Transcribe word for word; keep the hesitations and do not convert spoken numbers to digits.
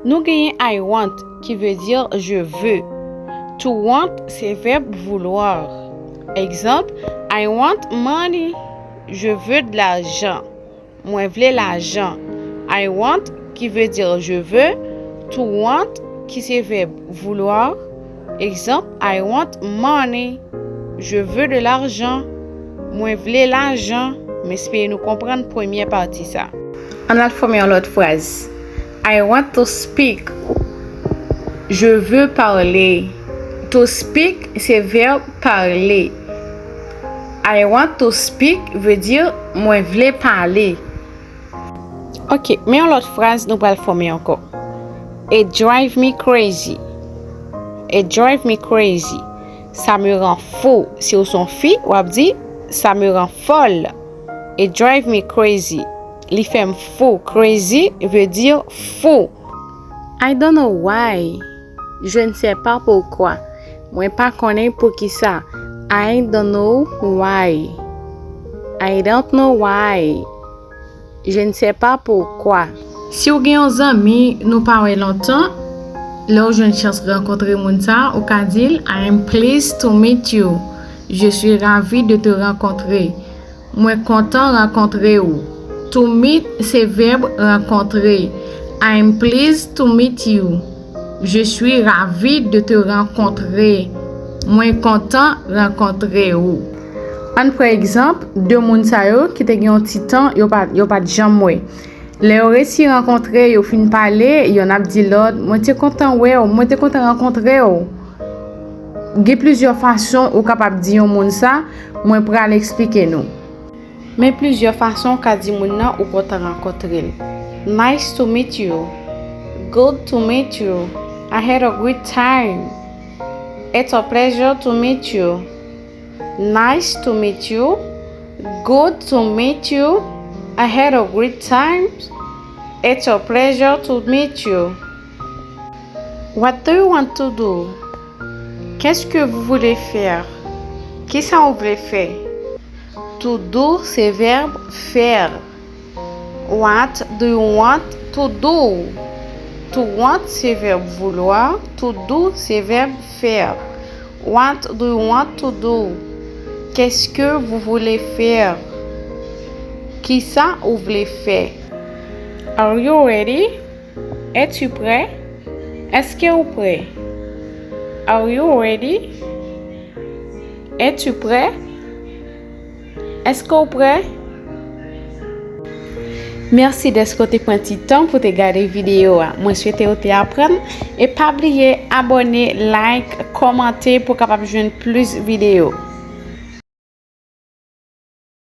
Nou genyen I want, ki vle di je veux. To want, se vèb vouloir. Egzanp, I want money, je veux de l'argent. Mwen vle lajan. I want, ki vle di je veux. To want, ki se vèb vouloir. Egzanp, I want money. Je veux de l'argent. Mwen vle lajan. M espere nou konprann premyè pati sa. Ann al fòme yon lòt fraz. I want to speak. Je veux parler. To speak, se vèb pale. I want to speak vle di mwen vle pale. Ok, men yon lòt fraz nou pral fòme ankò. It drive me crazy. It drive me crazy. Ça me rend fou. Si w se yon fi, w ap di, ça me rend folle. It drive me crazy. Li fè m fou. Crazy vle di fou. I don't know why. Je ne sais pas pourquoi. Mwen pa konnen poukisa. I don't know why. I don't know why. Je ne sais pas pourquoi. Si w gen yon zanmi nou pa wè lontan, lè w jwenn chans rankontre moun sa, ou ka di l, I am pleased to meet you. Je suis ravi de te rencontrer. Mwen kontan rankontre w. To meet se vèb rankontre. I am pleased to meet you. Je suis ravi de te rencontrer. Mwen kontan rankontre w. Ann pran egzanp de moun sa yo ki te gen yon ti tan yo pa, yo pa t janm wè. Lè yo resi rankontre, yo fin pale, yonn ap di lòt, mwen te kontan wè w, mwen te kontan rankontre w. Gen plizyè fason ou kapab di yon moun sa, mwen pral eksplike nou. Men plizyè fason ou ka di moun nan ou kontan rankontre l. Nice to meet you. Good to meet you. I had a great time. It's a pleasure to meet you. Nice to meet you. Good to meet you. I had a great time. It's a pleasure to meet you. What do you want to do? Qu'est-ce que vous voulez faire? Kisa w vle fè? To do se vèb fè. What do you want to do? To want se vèb vouloir, to do se vèb fè. What do you want to do? Qu'est-ce que vous voulez faire? Kisa ou vle fè? Are you ready? Es-tu prêt? Èske ou prè? Are you ready? Es-tu prêt? Èske ou prè? Mèsi dèske w te pran ti tan pou te gade videyo a. Mwen swete w te aprann. E pa bliye abòne, like, kòmante pou w kapab jwenn plis videyo.